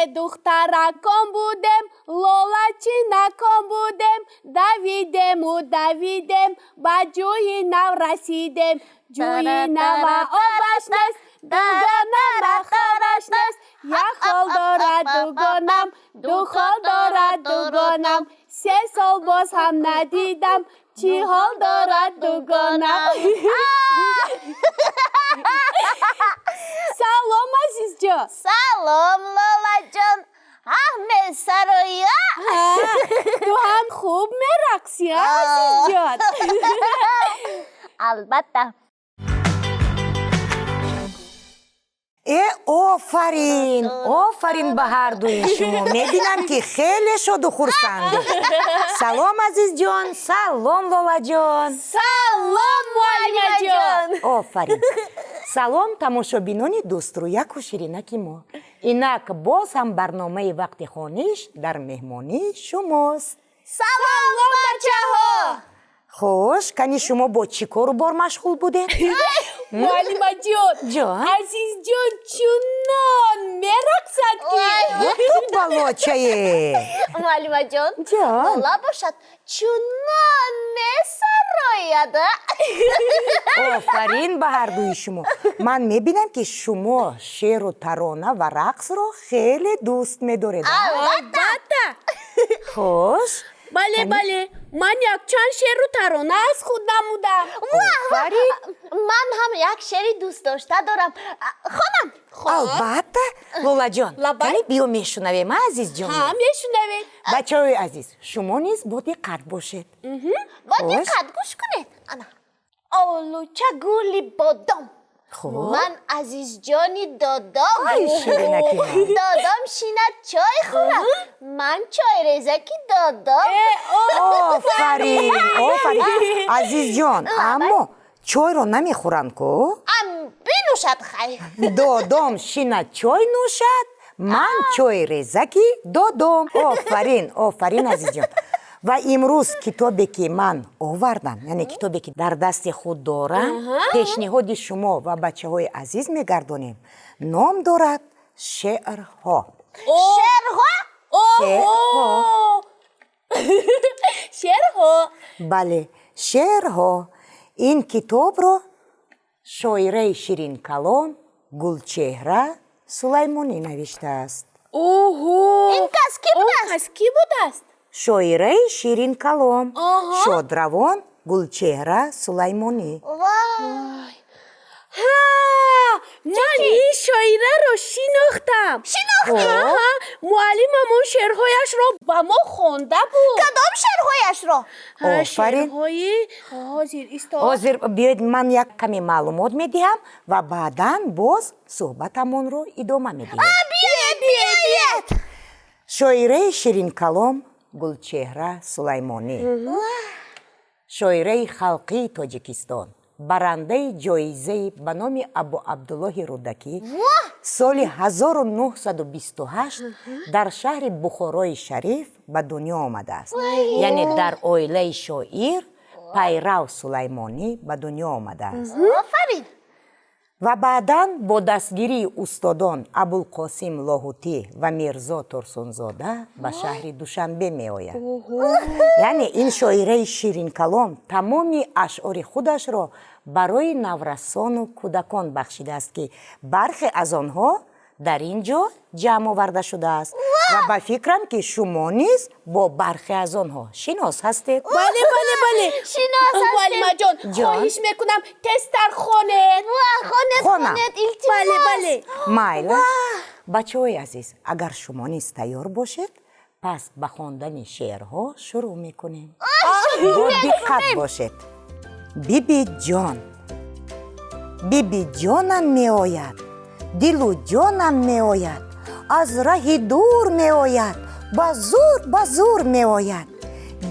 Духтаракон будем, лолачинакон будем, давидему, давидем, ба ҷӯи нав расидем. Ҷӯи нава обаш нест, дугонама хобаш нест. Як хол дорад дугонам, ду хол дорад дугонам, 3 сол боз ҳам надидам, чӣ ҳол дорад дугонам. Салом, Азизҷон. Салом, Лолаҷон. Ҳа, месароя. Ту ҳам хуб мерақсӣ, азизҷон. Албатта. Э, офарин, офарин ба ҳардуи шумо! Мебинам, ки хеле шоду хурсандед. Салом, Азизҷон, салом, Лолаҷон. Салом, муаллимаҷон. Офарин. Салом, тамошобинони дӯстрӯяку ширинаки мо! Инак боз ҳам барномаи «Вақти хониш» дар меҳмонии шумост. Салом, бачаҳо. Хуш, кани шумо бо чӣ кору бор машғул будед? Муаллимаҷон. Ҷон. Азизҷон чунон мерақсад, ки Ту балочае. Муаллимаҷон. Ҷон. Лола бошад, чунон месарояд. Офарин ба ҳардуи шумо! Ман мебинам, ки шумо шеъру тарона ва рақсро хеле дӯст медоред. Албатта. Хуш. Бале, бале, ман якчанд шеъру тарона аз худ намудам. Офарин. Ман ҳам як шеъри дӯстдошта дорам, хонам? Албатта, Лолаҷон. Лабай. Кани биё мешунавем, а, Азизҷон? Ҳа, мешунавед. Бачаҳои азиз, шумо низ бо диққат бошед. Бо Хуш. диққат гӯш кунед. Ана: олуча, гули бодом. Хуб. Ман Азизҷони додом. Ай, ширинаки ман. Додом шинад, чой хӯрад, ман чойрезаки додом. Офарин, офарин, Азизҷон! Аммо чойро намехӯранд ку. Ам бинӯшад, хай. Додом шинад, чой нӯшад, ман чойрезаки додом. Офарин, офарин, Азизҷон! Ва имрӯз китобе, ки ман овардам, яъне китобе, ки дар дасти худ дорам, пешниҳоди шумо ва бачаҳои азиз мегардонем, ном дорад «Шеърҳо». Шеърҳо. Шеърҳо. Шеърҳо. Бале, «Шеърҳо». Ин китобро шоираи ширинкалом Гулчеҳра Сулаймонӣ навиштааст. Оҳо. Ин кас кӣ Он будааст? кас кӣ будааст? Шоираи ширинкалом, шодравон Гулчеҳра Сулаймонӣ. Вай. Ҳа, ман ин шоираро шинохтам. Шинохтӣ? Ҳа, муаллимам он шеърҳояшро ба мо хонда буд. Кадом шеърҳояшро? Ҳа, Офарин. шеърҳои, ҳозир, исто. Ҳозир биёед, ман як каме маълумот медиҳам ва баъдан боз суҳбатамонро идома медиҳем. Биёед, биёед. Шоираи ширинкалом Гулчеҳра Сулаймонӣ, шоираи халқии Тоҷикистон, барандаи ҷоизаи ба номи Абу Абдуллоҳи Рӯдакӣ, соли 1928 дар шаҳри Бухорои Шариф ба дунё омадааст, яъне дар оилаи шоир Пайрав Сулаймонӣ ба дунё омадааст. Офарин. Ва баъдан бо дастгирии устодон Абулқосим Лоҳутӣ ва Мирзо Турсунзода ба шаҳри Душанбе меояд. Яъне ин шоираи ширинкалом тамоми ашъори худашро барои наврасону кӯдакон бахшидааст, ки бархе аз онҳо дар ин ҷо ҷамъ оварда шудааст, ва ба фикрам, ки шумо низ бо бархе аз онҳо шинос ҳастед. Бале. Шинос ҳастем. Муаллимаҷон. Ҷон. Хоҳиш мекунам, тезтар хонед. Ва, хонед. Хонам. Хонед, илтимос. Бале. Майла, бачаҳои азиз, агар шумо низ тайёр бошед, пас ба хондани шеърҳо шурӯъ мекунем. Бо диққат бошед. Бибиҷон. Бибиҷонам меояд, дилу ҷонам меояд, аз раҳи дур меояд, ба зур, ба зур меояд.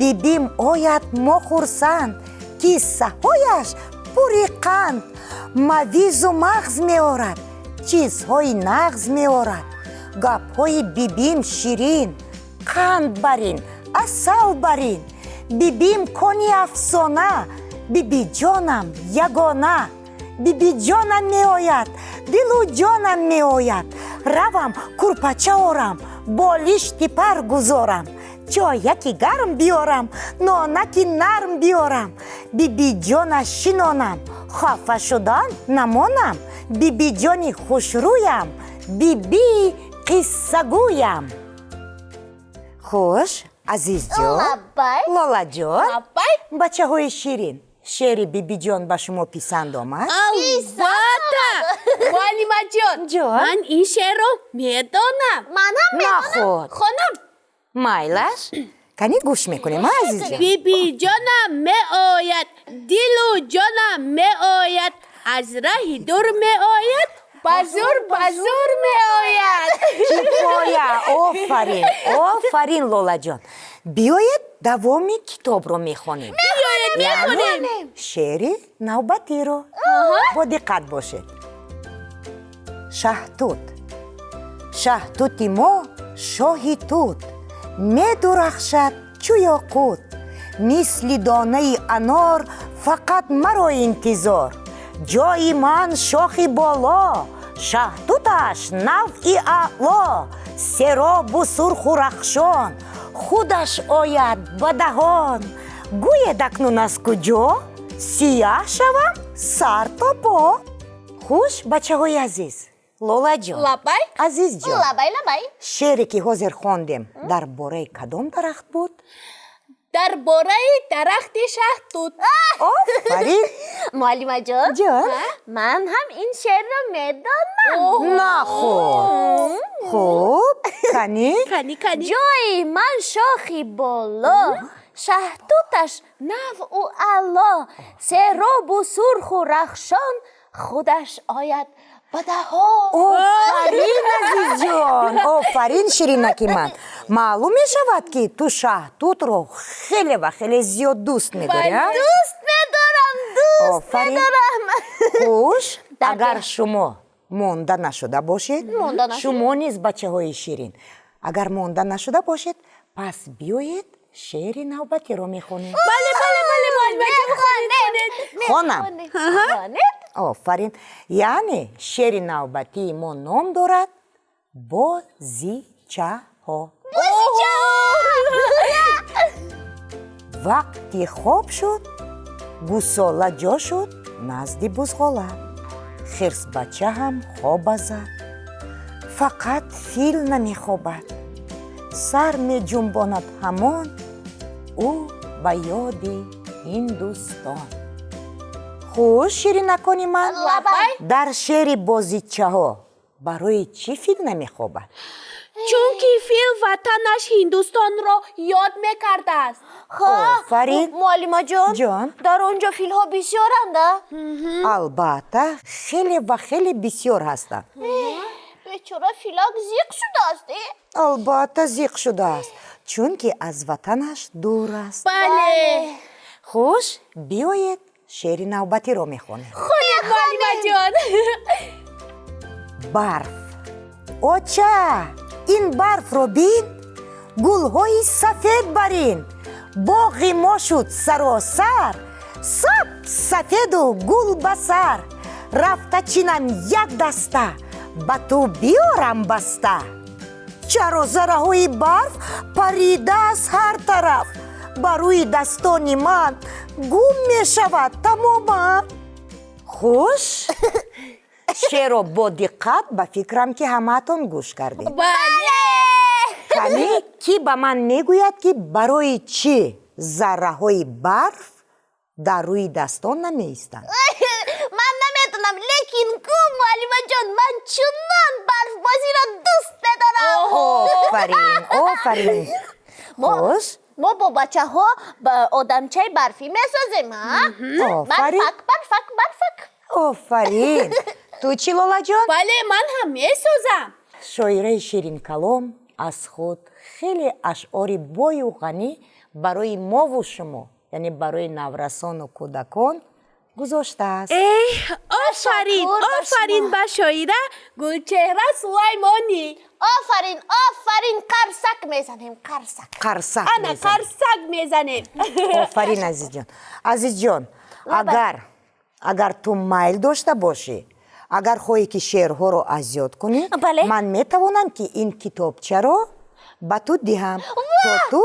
Бибим ояд, мо хурсанд, киссаҳояш пури қанд. Мавизу мағз меорад, чизҳои нағз меорад. Гапҳои бибим ширин, қанд барин, асал барин. Бибим кони афсона, бибиҷонам ягона. Бибиҷонам меояд, дилу ҷонам меояд. Равам, курпача орам, болишти пар гузорам, чояки гарм биёрам, нонаки нарм биёрам, бибиҷона шинонам, хафа шудан намонам, бибиҷони хушрӯям, бибии қиссагӯям. Хуш, азизҷон. Лаббай. Лолаҷон. Лаббай. Бачаҳои ширин, шеъри бибиҷон ба шумо писанд омад? Албатта, муаллимаҷон. Ҷон. Ман ин шеърро медонам. Ман ҳам медонам. Наход. Хонам? Майлаш, кани гӯш мекунем, азизҷон. Бибиҷонам меояд, дилу ҷонам меояд, аз раҳи дур меояд, ба зур, ба зур меояд. Кифоя! Офарин, офарин, Лолаҷон. Биёед, давоми китобро мехонем. Биёед, мехонем. Шеъри навбатиро бо диққат бошед. Шаҳтут. Шаҳтути мо шоҳи тут, медурахшад чӯ ёқут, мисли донаи анор, фақат маро интизор. Ҷои ман шохи боло, шаҳтуташ навъи аъло, серобу сурху рахшон, худаш ояд ба даҳон. Гӯед, акнун аз куҷо сияҳ шавам сар то по? Хуш, бачаҳои азиз, Лолаҷон. Лаббай. Азизҷон. Лаббай, лаббай. Шеъре ки ҳозир хондем, дар бораи кадом дарахт буд? Дар бораи дарахти шаҳтут. Офарин. Муаллимаҷон. Ҷон. Ман ҳам ин шеърро медонам. Наход, хуб, кани. Кани, кани. Ҷои ман шохи боло, шаҳтуташ навъу аъло, серобу сурху рахшон, худаш ояд ба даҳон. Офарин, азизҷон, офарин, ширинаки ман. Маълум мешавад, ки ту шаҳтутро хеле ва хеле зиёд дӯст медорӣ, а? Дӯст медорам, дӯст Офарин. медорам. Хуш, агар шумо монда нашуда бошед, Монда нашуда. шумо низ, бачаҳои ширин, агар монда нашуда бошед, пас биёед, шеъри навбатиро мехонем. Бале, бале, бале, муаллимаҷон, хонед, хонед. Хонам? Хонед. Офарин. Яъне шеъри навбатии мо ном дорад «Бозичаҳо». Вақти хоб шуд, гусола ҷо шуд назди бузғола, хирсбача ҳам хоба зад, фақат фил намехобад, сар меҷунбонад ҳамон ӯ ба ёди Ҳиндустон. Хуш, ширинакони ман. Лаббай. Дар шеъри «Бозичаҳо» барои чӣ фил намехобад? Чунки фил ватанаш Ҳиндустонро ёд мекардааст. Офарин. Муаллимаҷон. Ҷон. Дар он ҷо филҳо бисёранд, а? Албатта, хеле ва хеле бисёр ҳастанд. Бечора филак зиқ шудааст, э? Албатта, зиқ шудааст, чунки аз ватанаш дур аст. Бале. Хуш, биёед, шеъри навбатиро мехонем. Хонед, муаллимаҷон. Барф. Оча, ин барфро бин, гулҳои сафед барин, боғи мо шуд саросар сап сафеду гул ба сар. Рафта чинам як даста, ба ту биёрам баста. Чаро зарраҳои барф парида аз ҳар тараф ба рӯи дастони ман гум мешавад тамоман? Хуш, шеърро бо диққат, ба фикрам, ки ҳамаатон гӯш кардед. Бале. Кани, кӣ ба ман мегӯяд, ки барои чӣ зарраҳои барф дар рӯи дастон намеистанд? Ман наметонам, лекин ку, муаллимаҷон, ман чунон барфбозиро дӯст медорам. Офарин, офарин, хуш. Мо бо бачаҳо ба одамчаи барфӣ месозем, а? Офарин. Барфак, барфак, барфак. Офарин. Ту чӣ, Лолаҷон? Бале, ман ҳам месозам. Шоираи ширинкалом аз худ хеле ашъори бою ғанӣ барои мову шумо, яъне барои наврасону кӯдакон гузоштааст. Эҳ, офарин. Ташаккур ба Офарин шумо. ба шоира Гулчеҳра Сулаймонӣ. Офарин, офарин, қарсак мезанем, қарсак. Қарсак Ана. мезанем. Қарсак мезанем. Офарин, азизҷон. Азизҷон, агар Агар ту майл дошта бошӣ, агар хоҳӣ, ки шеърҳоро аз ёд кунӣ, Бале. ман метавонам, ки ин китобчаро ба ту диҳам, то ту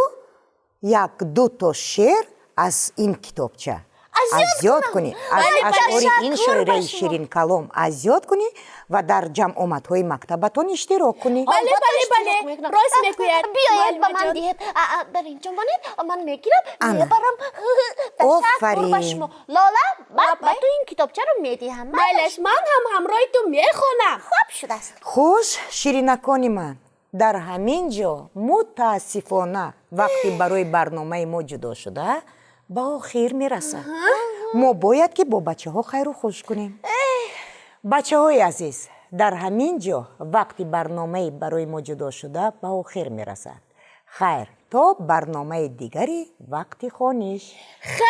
як ду то шеър аз ин китобча аз ёд аз ёд кунам. кунӣ, аз Бале, ашъори ин ташаккур шоираи ба шумо. ширинкалом аз ёд кунӣ ва дар ҷамъомадҳои мактабатон иштирок кунӣ. Бале, Албатта, бале, иштирок бале. мекунам. Рост мегӯяд. Биёед, ба ман Муаллимаҷон. диҳед. Дар инҷо монед, ман мегирам, Ана. мебарам. Ташаккур ба Офарин. шумо, Лола. Баъд ба Лабай. ту ин китобчаро медиҳам. Майлаш, ман ҳам ҳамроҳи ту мехонам. Хуб шудааст. Хуш, ширинакони ман, дар ҳамин ҷо мутаассифона вақти барои барномаи мо ҷудо шуда ба охир мерасад. Мо бояд, ки бо бачаҳо хайру хуш кунем. Бачаҳои азиз, дар ҳамин ҷо вақти барномаи барои мо ҷудо шуда ба охир мерасад. Хайр, то барномаи дигари «Вақти хониш». Хайр.